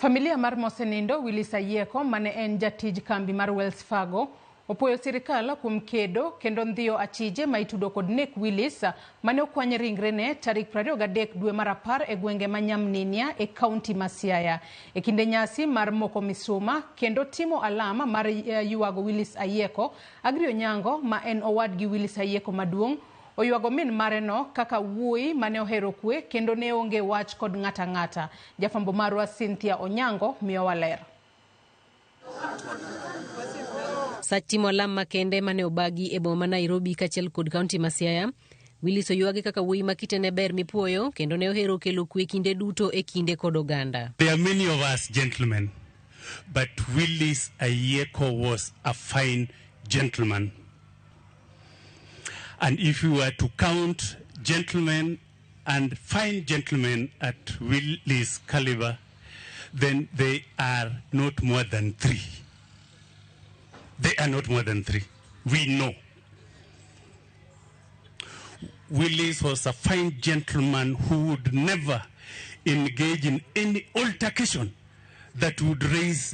Familia mar mosenindo Willis Ayieko mane en jatij kambi mar Wells Fargo opuoyo sirikal kuom kedo kendo ndhiyo achije ma itudo kod nek Willis mane okwany ringrene tarik 23 dwe mar 10 e gwenge ma Nyamninia e kaunti ma Siaya. E kinde nyasi mar moko misuma kendo timo alama mar ywago Willis Ayieko, Agri Onyango ma en owadgi Willis Ayieko maduong' oywago min mare no kaka wuoyi mane ohero kwe kendo ne onge wach kod ng'ata ng'ata. Jafwambo marwa Cynthia Onyango miyowa ler. Sach timo alam makende mane obagi e boma ma Nairobi kaachiel kod kaunti ma Siaya, Willis oywagi kaka wuoyi ma kite ne ber mipuoyo kendo ne ohero kelo kwe kinde duto e kinde kod oganda. There are many of us gentlemen, but Willis Ayieko was a fine gentleman. And if you were to count gentlemen and fine gentlemen at Willis caliber, then they are not more than three. They are not more than three. We know. Willis was a fine gentleman who would never engage in any altercation that would raise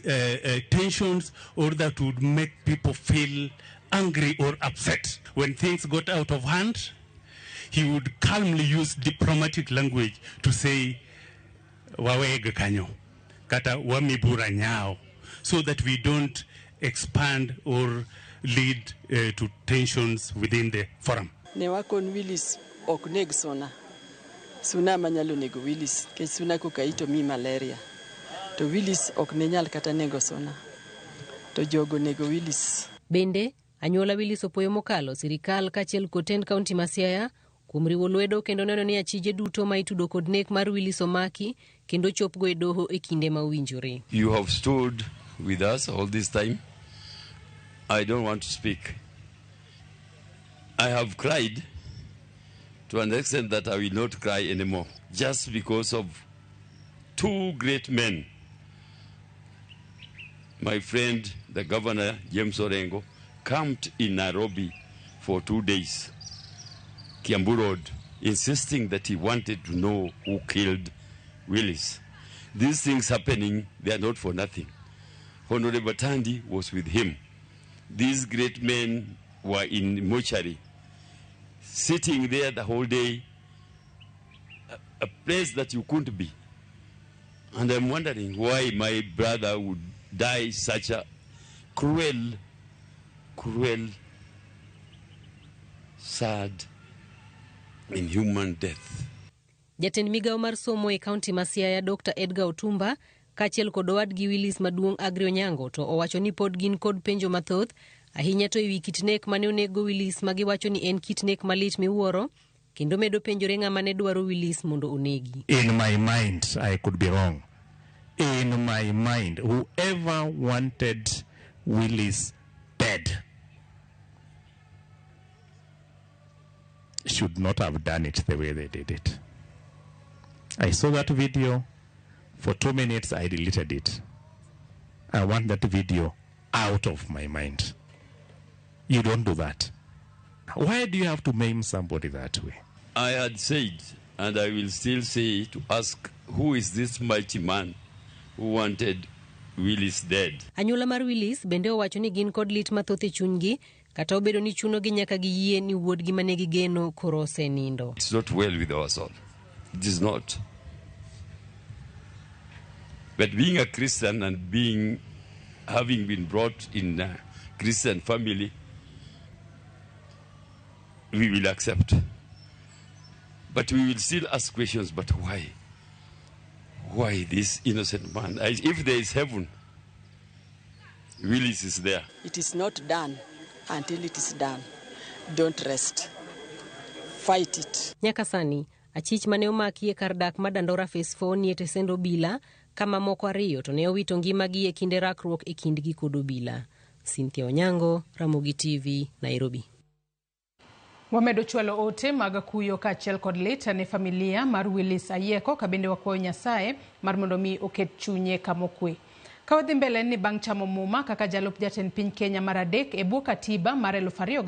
tensions or that would make people feel angry or upset. When things got out of hand, he would calmly use diplomatic language to say, waweg kanyo, kata wamibura nyao, so that we don't expand or lead to tensions within the forum. Ne wakon Willis ok neg suna. Suna manyalo nego Willis, nikech suna kokayi to miyi malaria. To Willis ok ne nyal kata nego suna. To jogo nego Willis. Bende, anyuola Willis opuoyo mokalo sirikal kaachiel kod tend kaunti ma Siaya kuom riwo lwedo kendo neno ni achije duto ma itudo kod nek mar Willis omaki kendo chopgo e doho e kinde ma owinjore. You have stood with us all this time. I don't want to speak. I have cried to an extent that I will not cry anymore, just because of two great men. My friend, the governor, James Orengo, camped in Nairobi for 2 days, Kiambu Road, insisting that he wanted to know who killed Willis. These things happening, they are not for nothing. Honorable Tandi was with him. These great men were in mortuary, sitting there the whole day, a place that you couldn't be. And I'm wondering why my brother would die such a cruel, cruel, sad, inhuman death. Jatend migawo mar somo e kaunti ma Siaya Dr. Edgar Otumba kaachiel kod owadgi Willis maduong' Agri Onyango to owacho ni pod gin kod penjo mathoth ahinya to ewi kit nek mane onego Willis ma giwacho ni en kit nek malit miwuoro kendo medo penjore ng'ama ne dwaro Willis mondo onegi. In my mind, I could be wrong. In my mind, whoever wanted Willis dead should not have done it the way they did it. I saw that video. For 2 minutes, I deleted it. I want that video out of my mind. You don't do that. Why do you have to maim somebody that way? I had said, and I will still say, to ask, who is this mighty man who wanted Willis dead? Anyuola mar Willis bende owacho ni gin kod lit mathoth e chunygi, kata obedo ni chunogi nyaka giyie ni wuodgi mane gigeno koro osenindo. It's not well with our soul. It is not. But being a Christian and having been brought in a Christian family, we will accept. But we will still ask questions, but why? Why this innocent man? If there is heaven, Willis is there. It is not done until it is done. Don't rest. Fight it. Nyaka sani, achich mane omaki e kar dak ma Dandora Phase 4 nie tesend obila, kama moko ariyo to ne owito ngimagi e kinde rakruok e kindgi kod obila. Cynthia Onyango, Ramogi TV, Nairobi. Wamedo chwalo ote mag kuyo kaachiel kod lit ne familia mar Willis Ayieko ka bende wakwayo Nyasaye mar mondo mi oket chunye kama okwe. Ka wadhi mbele ni bang' chamo muma kaka jalup jatend piny Kenya mar adek e bwo katiba mar 2000.